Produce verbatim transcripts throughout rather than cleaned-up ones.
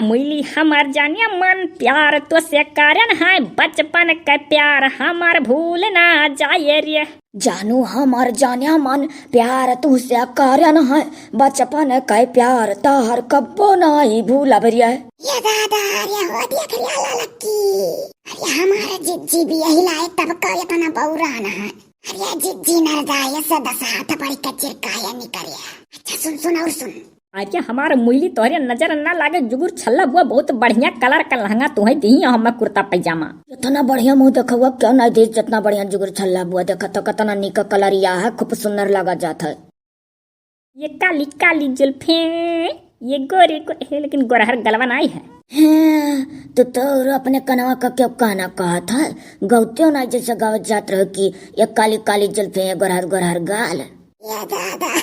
मुइली हमार जानिया मन, प्यार तोसे कारण है बचपन के प्यार, हमार भूल ना जाए रे। जानू हमार जानिया मन, प्यार तोसे कारण है बचपन के प्यार, तोहर कब्बो नाई भूलब रे। ये दादा, अरे हो देख रे ललकी, अरे हमार जिज्जी बियहिला है तब का इतना बौरान है। अरे जिज्जी नरदाय से दस हाथ बड़ी कचिर काया निकरे। अच्छा सुन सुन और सुन। अरे हमार मुइली तोहरे नजर ना लागे, जुगुर छल्ला बुआ बहुत बढ़िया कलर का लहंगा तुहैं दिही, हम कुर्ता पैजामा। इतना बढ़िया मुँह देखउआ क्यों नाई दिस, जितना बढ़िया जुगुर छल्ला बुआ। देखा तो कितना नीक कलरिया है, खूब सुंदर लगा जात है। ये काली काली जुल्फे, ये गोरे गो-, हे, लेकिन गोरहर गलवा नाई है। हैं, तो तोर अपने कनवा का क्यों काना कहत है? गौत्यो नाई जैसे गावत जात रहो कि ये काली काली जुल्फे, ये गोरहर गोरहर गाल। ये दादा,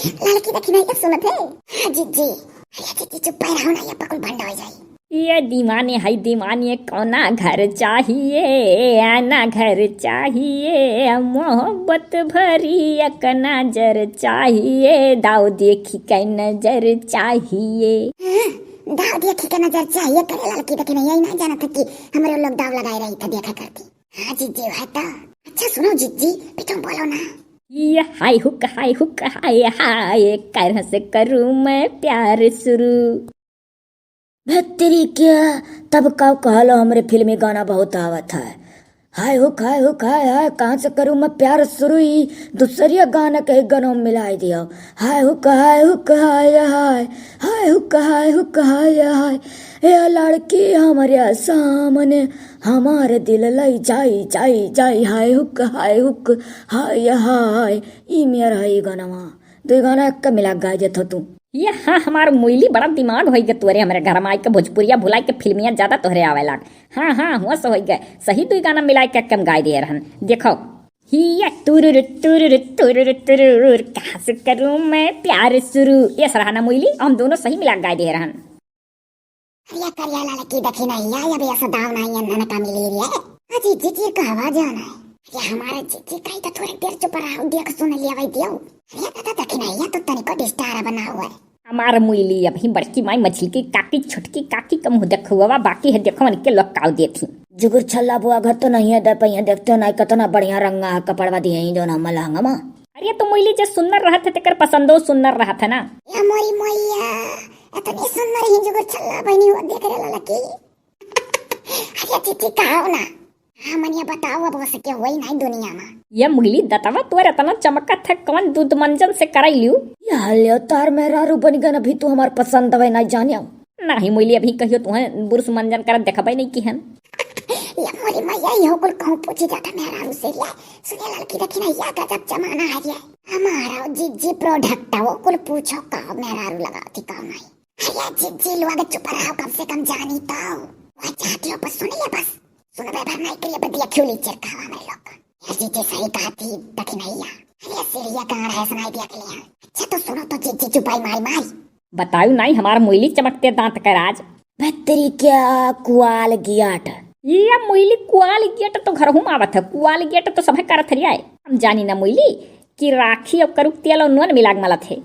ललकी देखी नाई तो सुनत है। हाँ जिज्जी, अरे जिज्जी चुप रहो ना, ये पकुल भंड हो जाई। ये दीवाने है दीवाने, कौना घर चाहिए, आना घर चाहिए, मोहब्बत भरी एक नजर चाहिए, दाव देखी के नजर चाहिए। हाँ, दाव देखी के नजर चाहिए, करे ललकी देखी नाई, यही ना जानत कि हमरे लोग दाव लगाए रही था, देखा करती। हाँ जिज्जी, है तो। अच्छा सुनो जिज्जी, पीछे बोलो ना। ये हाय हुक, हाय हुक, हाय हाय, कर से करूँ मैं प्यार शुरू। भीतरी के तब का कहलो, हमरे फिल्मी गाना बहुत आवत है। हाय हुक, हाय हुक, हाय हाय, कहाँ से करूँ मैं प्यार शुरू, ई दूसरिया गाना के गानों में मिलाई दियो। हाय हुक, हाय हुक, हाय हाय, हाय हुक, हाय हुक, हाय हाय, ए लड़की हमरे सामने, हमार दिल लई जाई, जाई, जाई, हाय हुक, हाय हुक, हाय हाय। ई मेर है ई गानवा। दुई गाना एक्का मिला गाय देत हो तू। ये हाँ, हमार मुइली बड़ा दिमाग होई गे तोरे, हमरे घर में आई के भोजपुरिया भुलाई के फिल्मिया ज्यादा तोहरे आवे लाग। हाँ, हाँ, हुआ से होई गे। सही दुई गाना मिलाई के एक्का में गाय दिए रहन। देखो, हिया टुरुरु टुरुरु टुरुरु टुरुर, कहाँ से करूँ मैं प्यार शुरू। ये सरहाना मुइली, हम दोनों सही मिला के गाय दिए रहन। अरे करिया ललकी देखी नाई, या अबे ऐसा दाव नाई है, ननका मिली रे। अजी जिज्जी कहवा जाना है? अरे हमारे जिज्जी कही तो थोड़ी देर चुप रहो, देख सुन लिया भाई दियो। अरे दादा देखी नाई, या तो तनिको डिस्टर्ब ना हुआ है। हमार मुइली अबही बड़की माई मछली की काकी, छोटकी काकी का मुँह देखुआ बाकी है, देखो उनके लोग काव देती। जुगुर छल्ला बुआ घर तो नहीं है, दे पहिया देखते हो ना, कितना बढ़िया रंगा है कपड़वा दिए ही जो ना मलहंगा मा। अरे तो मुइली जे सुन्नर रहत है, तेकर पसंदो सुन्नर रहत है ना। या मोरी मैया, इतनी सुन्नर ही जुगुर छल्ला बनी हुआ देख रे ललकी। अरे जिज्जी कहो ना। हाँ मनिया बताओ, अब हो सके होई नहीं दुनिया में। ये मुइली दतवा तोर इतना चमकत है, कौन दूध मंजन से कराई लियो? ये हल्यो तार मेहरारू बन गन, अभी तू हमार पसंद हवे नहीं जानियो। नहीं मुइली, अभी कहियो तुहें बुरुस मंजन करत देखबे नहीं किहन। ये मोरी मैया, इहो कुल कहूँ पूछी जाता मेहरारू से रे। सुने ललकी देखी ना, या गजब जमाना है रे। हमारा जिज्जी प्रोडक्ट है, वो कुल पूछो का मेहरारू लगाती का नहीं। अरे जिज्जी लोग चुप रहो, कम से कम जानी तो। वो चाहती हो बस सुन ले बस। सुनबे भर नहीं करिए, बदिया क्यों ली चिरकावा में लोग। ये जिज्जी सही कहा थी, देखी नहीं या। अरे सीढ़िया कहाँ रहे सुनाई दिया के लिए। अच्छा तो सुनो तो जिज्जी चुपाई मारी मारी। बताऊ नहीं हमार मुइली चमकते दांत का राज। भीतरी क्या कुआल गियाट। ये मुइली कुआल गियाट तो घर हूँ आवत है, कुआल गियाट तो सभे करत हरिया है। हम जानी ना मुइली कि राखी और करुक तेल और नून मिला के मलत है।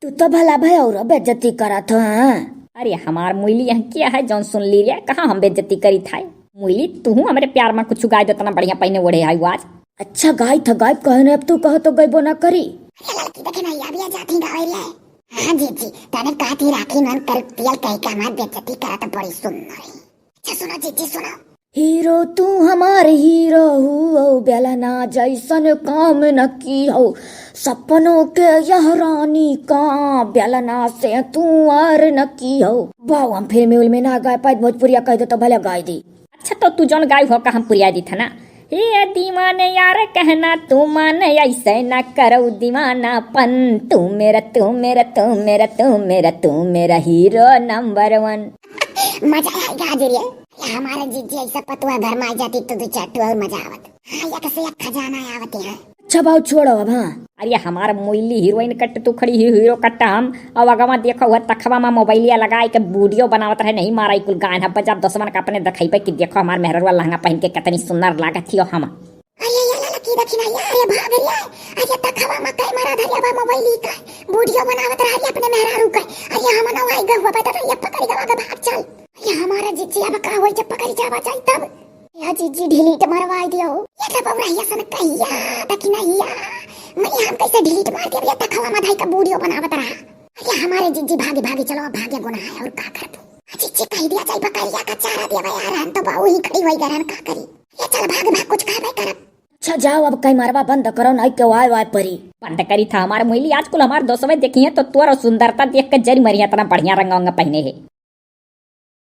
तू तो भला भय और बेइज्जती करत हो, हाँ? अरे हमार मुइली यहाँ क्या है जौन सुन ली रे, कहाँ हम बेइज्जती करी था? मुइली तू हमरे प्यार में कुछ गाय दो, इतना बढ़िया पहने ओढ़े है आज। अच्छा गाय था गाय कहे ने, अब तू कहो तो गईबो ना करी। अरे ललकी देखे ना, या भी आ जाती गावे रे। हाँ जिज्जी, तने कहा थी राखी नन कर पियल कह के हमार बेइज्जती करत बड़ी सुन रही। अच्छा सुनो जिज्जी सुनो। हीरो तू हमार हीरो हुओ, बेलना जैसन काम न की हो, सपनों के यह रानी का, बेलना से तू आर न की हो। बाऊ हम फिल्मी उल्मी ना गाय पाइत, भोजपुरिया कह दे तो भले गाय दी। अच्छा तो तू जौन गाय हो का हम पुरिया दी था ना। हे दीवाने यार कहना तू मान, ऐसे ना करो दीवानापन, तू मेरा, तू मेरा, तू मेरा, तू मेरा, तू मेरा हीरो नंबर वन। मजा आएगा आज रे। हमारे जिज्जी ऐसा पतुआ घर में आ जाती तो दो चार ठो और मजा आवत। हाँ, एक से एक खजाना आवत है। अच्छा बाऊ छोड़ो अब, हाँ। अरे हमार मुइली हीरोइन कट तू खड़ी ही हीरो कट हम। अब अगवा देखो वह तखवा में मोबाइलिया लगाए के वीडियो बनावत रहे, नहीं मारा कुल गाना बजा दुश्मन का अपने दिखाई पे कि देखो हमार मेहररुआ लहंगा पहन के कितनी सुंदर लागत थी हम। अरे ये ललकी कि देखी ना यार, ये भाग रही है। अरे तखवा में कैमरा धरिया बा, मोबाइल ही का वीडियो बनावत रहा है अपने मेहरारू का। अरे हम ना भाई गहुआ बता, ये पकड़ गवा के भाग चल। अरे हमारा जिज्जी अब का होई जब पकड़ जावा जाई तब। या जिज्जी डिलीट मरवाई दियो। ये तो बउरा हिया सन कहिया, देखी ना हिया। मैं हम कैसे डिलीट मार दिया, ये तखवा में धाई का वीडियो बनावत रहा। अरे हमारे जिज्जी भागी भागी चलो, अब भागे गुनाह है और का करबू। जिज्जी कह दिया जाई बकरिया का चारा दिया यार, हम तो बाऊ ही खड़ी होई गरन का करी। ये चल भाग भाग कुछ खाबे करब। अच्छा जाओ अब कैमरवा बंद करो, नहीं के वाय वाय परी। बंद करी था हमार मुइली, आज कुल हमार दोस्तवे देखिए तो तोर सुंदरता देख के जरी मरी इतना बढ़िया रंग अंग पहने है।